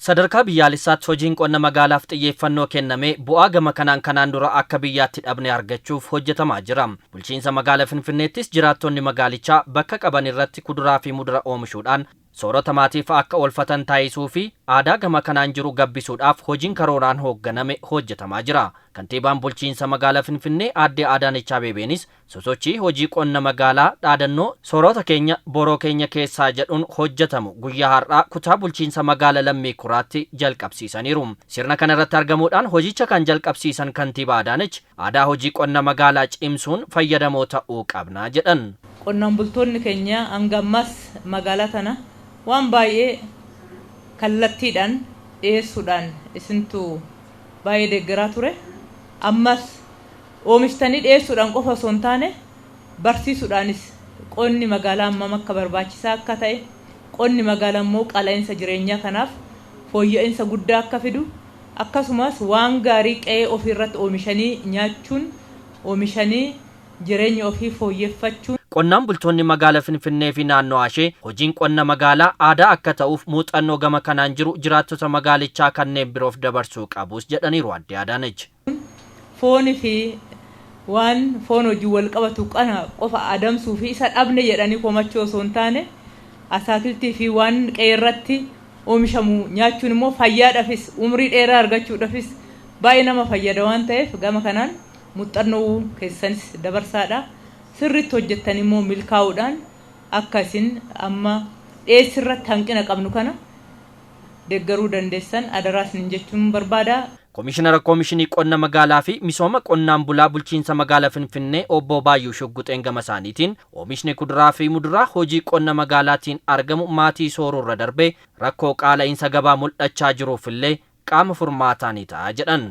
Sadarkaa biyyaalessaatti hojiin qonna magaalaaf xiyyeeffannoo kennamee bu'aa gama kanaan kanaan dura akka biyyaatti dhabne argachuuf hojjetamaa jira. Bulchiinsa magaala Finfinneettis jiraattonni magaalichaa bakka qaban irratti kuduraa fi mudura oomishuudhaan soorata maatiif akka oolfatan taasisuu fi aadaa gama kanaan jiru gabbisuudhaaf hojiin karooraan hoogganame hojjetamaa jira. Kantiibaan bulchiinsa magaalaa Finfinnee Aadde Adaanech Abeebeenis sosochii hojii qonna magaalaa dhaadannoo "Soorata keenya boroo keenya keessaa" jedhuun hojjetamu guyyaa har'aa kutaa bulchiinsa magaala Lammii Kuraatti jalqabsiisaniiru. Sirna kana irratti argamuudhaan hojicha kan jalqabsiisan Kantiibaa Adaanech, aadaa hojii qonna magaalaa cimsuun fayyadamoo ta'uu qabna jedhan. Qonnaan bultoonni keenya hanga ammaas magaalaa tana waan baay'ee kallattiidhaan dhiyeessuudhaan isintu baay'ee deeggaraa ture. Ammas oomishtanii dhiyeessuudhaan qofa osoo hin taane, barsiisuudhaanis qonni magaalaa hammam akka barbaachisaa akka ta'e, qonni magaalaa immoo qaala'insa jireenyaa kanaaf fooyya'insa guddaa akka fidu, akkasumas waan gaarii qe'ee ofii irratti oomishanii nyaachuun, oomishanii jireenya ofii fooyyeffachuun. Qonnaan bultoonni magaala Finfinnee fi naannoo ishee hojiin qonna magaalaa aadaa akka ta'uuf muuxannoo gama kanaan jiru jiraattota magaalichaa kanneen biroof dabarsuu qabus jedhaniiru Aadde Adaanech. Foonii fi waan foon hojii wal qabatu kana qofa adamsuu fi isa dhabne jedhanii komachuu osoo hin taane, asaakiltii fi waan qe'ee irratti oomishamu nyaachuun immoo fayyaadhaafis, umrii dheeraa argachuudhaafis baay'ee nama fayyada waan ta'eef, gama kanaan muuxannoo keessanis dabarsaadha. Sirriitti hojjettan immoo milkaa'uudhaan akka isin amma dhiyeessi irratti hanqina qabnu kana deeggaruu dandeessan adaraa isiniin jechuun barbaada. Komishinara Komishinii Qonna Magaalaa fi Misooma Qonnaan Bulaa Bulchiinsa Magaalaa Finfinnee Obbo Baayyuu Shugguxeen gama isaaniitiin, oomishni kuduraa fi muduraa hojii qonna magaalaatiin argamu maatii soorurra darbee rakkoo qaala'insa gabaa mul'achaa jiruuf illee qaama furmaataa ni ta'a jedhan.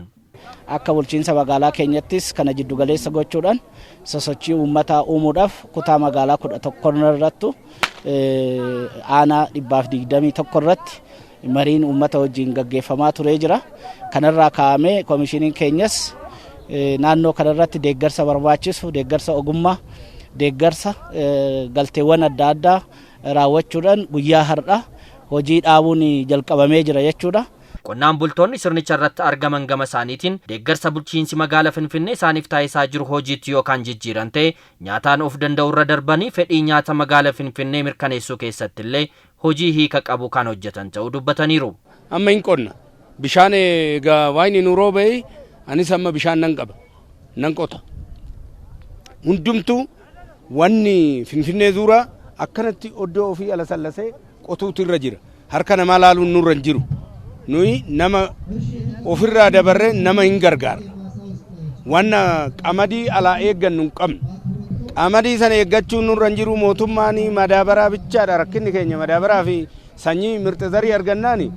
Akka bulchiinsa magaalaa keenyattis kana jiddugaleessa gochuudhaan sosochii uummataa uumuudhaaf kutaa magaalaa 11 irrattu, aanaa 121 irratti mariin uummata wajjin gaggeeffamaa turee jira. Kanarraa kaa'amee koomishiniin keenyas naannoo kanarratti deeggarsa barbaachisu, deeggarsa ogummaa, deeggarsa galteewwan adda addaa raawwachuudhaan guyyaa har'a hojii dhaabuun jalqabamee jira jechuudha. Qonnaan bultoonni sirnicha irratti argaman gama isaaniitiin, deeggarsa bulchiinsi magaalaa Finfinnee isaaniif taasisaa jiru hojiitti yookaan jijjiiran ta'e, nyaataan of danda'u irra darbanii fedhii nyaata magaalaa Finfinnee mirkaneessuu keessatti illee hojii hiika qabu kan hojjetan ta'uu dubbataniiru. Amma hin qonna. Bishaan egaa waan nu roobee, anis amma bishaan nan qaba. Nan qota. Hundumtuu wanni Finfinnee zuuraa akkanatti oddoo ofii ala sallasee qotuutu irra jira. Harka namaa laaluun nurra hin jiru. Nuyi nama ofirraa dabarree nama hin gargaarra. Wanna qamadii alaa eeggannu hin qabnu. Qamadii sana eeggachuun nurra hin jiru. Mootummaan madaabaraa bichaadha rakkinni keenya. Madaabaraa fi sanyii mirxa zarii argannaani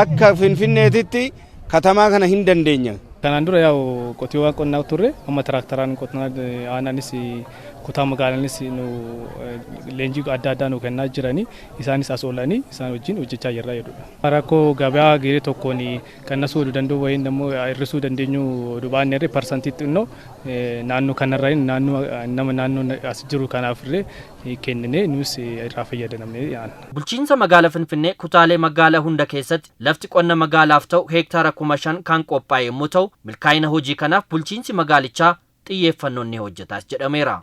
akka Finfinneetitti katamaa kana hin dandeenya. Kanaan dura yaa'u qotiyoo qonnaa turre, amma tiraaktaraan qonnaa, aanaanis kutaa magaalaanis nu leenjii adda addaa nu kennaa jiranii, isaanis as oolanii isaan wajjin hojjechaa jirra jedhudha. Rakkoo gabaa garee tokkoon qannasuu danda'u wayiin immoo hir'isuu dandeenyu dubaanne irree parsantii xinnoo naannoo kanarraa naannoo nama naannoo as jiru kanaaf illee kenninee nus irraa fayyadamne yaadna. Bulchiinsa magaalaa Finfinnee kutaalee magaalaa hunda keessatti lafti qonna magaalaaf ta'u heektaara 5,000 kan qophaa'e yommuu ta'u, milkaa'ina hojii kanaaf bulchiinsi magaalichaa xiyyeeffannoon ni hojjetaas jedhameera.